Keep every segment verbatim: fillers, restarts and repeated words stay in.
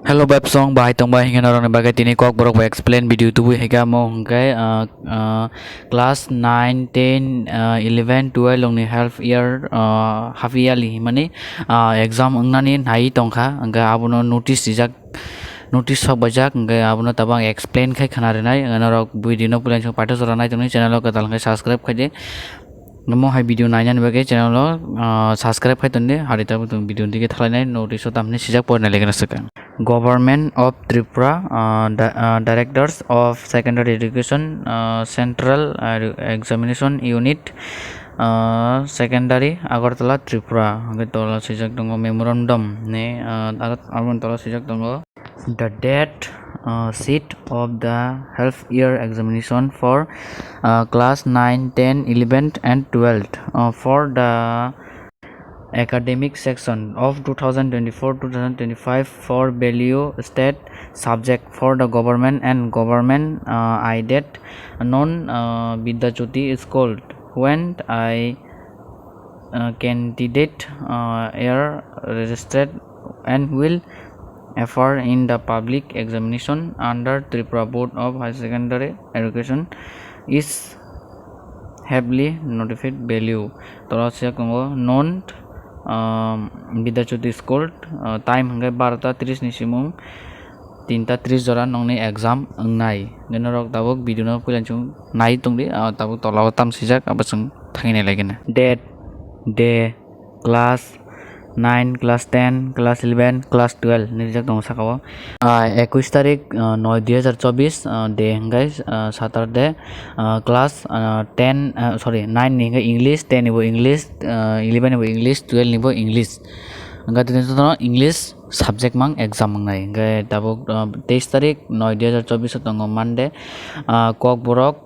Hello, bebsong, bahai tongba hinga norokni bagwi tini Kokborok bai explain video tubui haikha mo hwnkhe, ah, ah, class nine, ten, ah, eleven, twelve rokni half year, ah, half yearly himani, ah, exam wngnani nai tongkha, hwnkhe abono notice rijak, notice sok baijak, hwnkhe abono tabang explain khai khna rinai, hwnkhe norok video no puila song paithago jora nai tongni channel o kwtal hwnkhe subscribe khaidi. Omo hai video nainani bagwi channel o, ah, subscribe khai tondi, hari tabuk tong video digi thalainai notice o tamni sijak porna legena swkang. Government of Tripura, ah, di-, ah, Directors of Secondary Education, ah, Central, ah, Examination Unit, ah, Secondary, Agartala, Tripura. Hwnkhe tola swijak tongo memorandum ni, ah, aro, aboni tola swijak tongo. The date, uh, sheet of the half year examination for, uh, class nine, ten, eleven and twelve, uh, for the academic section of two thousand twenty-four two thousand twenty-five for value state subject for the government and government, uh, aided non, uh, Vidyajyoti school. When I uh, candidate, uh, are registered and will appear in the public examination under Tripura Board of Higher Secondary Education is heavily notified value. Toro se tongo non, um, Vidyajyoti school, uh, time hwnkhe barota tris ni simung tinta tris jora nokni exam wngnai. Norok tabuk video no puila chwng nai tongdi, ah, tabuk tola o tam swijak abo chwng thangwi nai lai gana. Date, day, class nine, class ten, class eleven, class twelve ni rijak tongo saka o. Ah, ekush tarik, ah, noi dui hajar chobbish, ah, day hwnkhe, ah, Saturday, ah, class, ah, ten, ah, sorry, nine ni hwnkhe English, ten ni bo English, ah, eleven ni bo English, twelve ni bo English. Hwnkhe tini jotono English subject mang exam wngnai. Hwnkhe tabuk, ah, teis tarik noi dui hajar chobbish o tongo Monday, ah, Kokborok,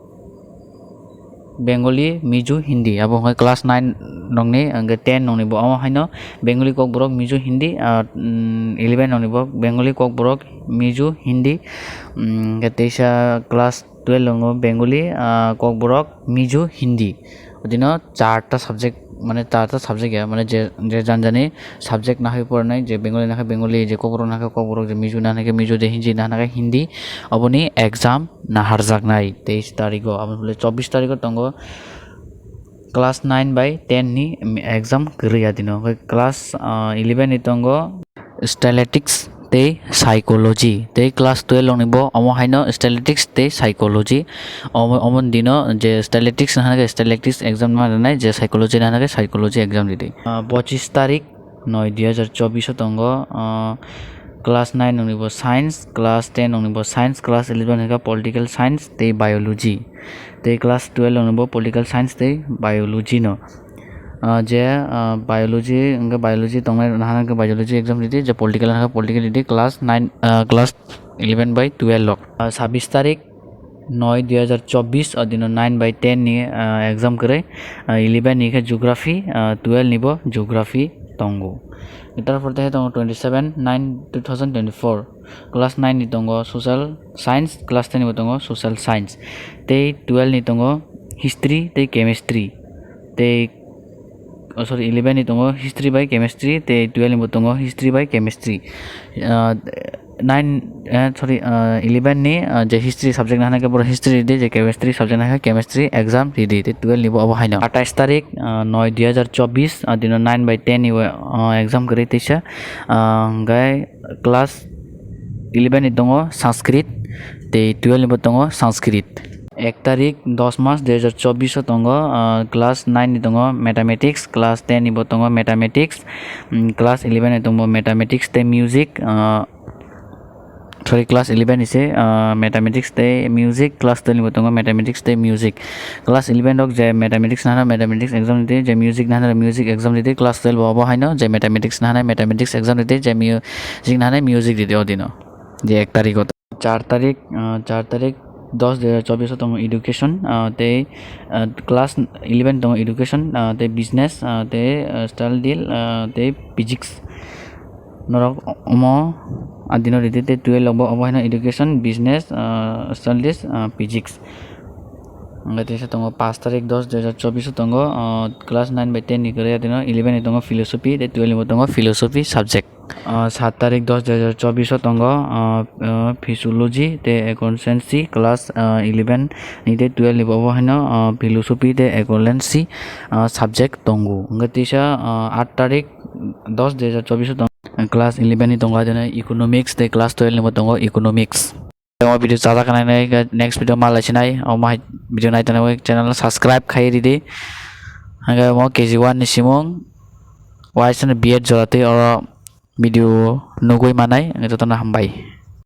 Bengali, Mizo, Hindi. Abo hwnkhe class nine nokni, hwnkhe ten nokni bo omo haino Bengali, Kokborok, Mizo, Hindi, ah, mm, eleven nokni bo Bengali, Kokborok, Mizo, Hindi, mm, hwnkhe teisa class twelve nokni bo Bengali, ah, Kokborok, Mizo, Hindi. Odino charta subject, mane charta subject ya, mane je, je jan jani subject nahai porinai, je Bengali nahai Bengali, je Kokborok nahai Kokborok, je Mizo nahai Mizo, je Hindi nahai Hindi, oboni exam naharjaknai teis tarigo, abo hwnkhe chobbish tarigo tongo class nine bai ten ni exam kwrwi adino, hwnkhe class, ah, eleven ni tongo statistics tei psychology, tei class twelve rokni bo omo haino statistics tei psychology. Omo, omo dino je statistics nahana khe statistics exam ma rwnai, je psychology nahana khe psychology exam ridi. Ah, pochissh tarik noi dui hajar chobbish o tongo, ah, class nine rokni bo science, class ten rokni bo science, class eleven hwnkhe political science tei biology, tei class twelve rokni bo political science tei biology no. Ah, je, ah, biology, hwnkhe biology tongnai rok nahana khe biology exam ridi, je political hwnkhe political ridi, class nine, ah, class eleven bai twelve rok. Ah, sabbish tarik noi dui hajar chobbish, o dino nine bai ten ni, ah, exam kwrwi, ah, eleven ni khe geography, ah, twelve ni bo geography tongo. Tarpor tei tongo twenty seven nine two thousand twenty four, class nine ni tongo social science, class ten ni bo tongo social science, tei twelve ni tongo history tei chemistry, tei, oh, sorry, eleven ni tongo history bai chemistry, tei twelve ni bo tongo history bai chemistry. Ah, nine, eh, sorry, ah, eleven ni, ah, je history subject nahana khe boro history ridi, je chemistry subject nahana khe chemistry exam ridi, tei twelve ni bo obo haino. Atais tarik, ah, noi dui hajar chobbish, ah, dino nine bai ten ni, ah, exam kwrwi teisa, ah, hwnkhe class eleven ni tongo Sanskrit, tei twelve ni bo tongo Sanskrit. Ek tarik dos mas dui hajar chobbish o tongo, ah, class nine ni tongo mathematics, class ten ni bo tongo mathematics, mm, class eleven ni tongo mathematics tei music, ah, sorry, class eleven ni se, ah, mathematics tei music, class twelve ni bo tongo mathematics tei music. Class eleven rok je mathematics nahana mathematics exam ridi, je music nahana music exam ridi, class twelve bo obo haino je mathematics nahana mathematics exam ridi, je music nahana music ridi odino. Je ek tarik o. Char tarik, ah, char tarik dos dui hajar chobbish o tongo education, ah, tei, ah, class eleven tongo education, ah, tei business, ah, tei, ah, style deal, ah, tei physics. Norok omo adino ridi tei twelve rok bo obo haino education, business, ah, studies, ah, physics. Hwnkhe teisa tongo paanch tarik dos dui hazar chobbish o tongo, ah, class nine bai ten ni kwrwi, atino eleven ni tongo philosophy, tei twelve ni bo tongo philosophy subject. Ah, saat tarik dos dui hazar chobbish o tongo, ah, ah, physiology tei accountancy class, ah, eleven ni tei twelve ni bo, obo haino, ah, philosophy tei accountancy, ah, subject tongo. Hwnkhe teisa, ah, aat tarik dos dui hazar chobbish o tongo, class eleven ni tongo, atino economics tei class twelve ni bo tongo economics. O video chajak nai nai, next video ma lai sinai, o ma video nai tongwi channel subscribe khai ridi. Hwnkhe omo K G one ni simung, waisa B Ed jora tei oro video nugwi manai, hwnkhe jotono hambai.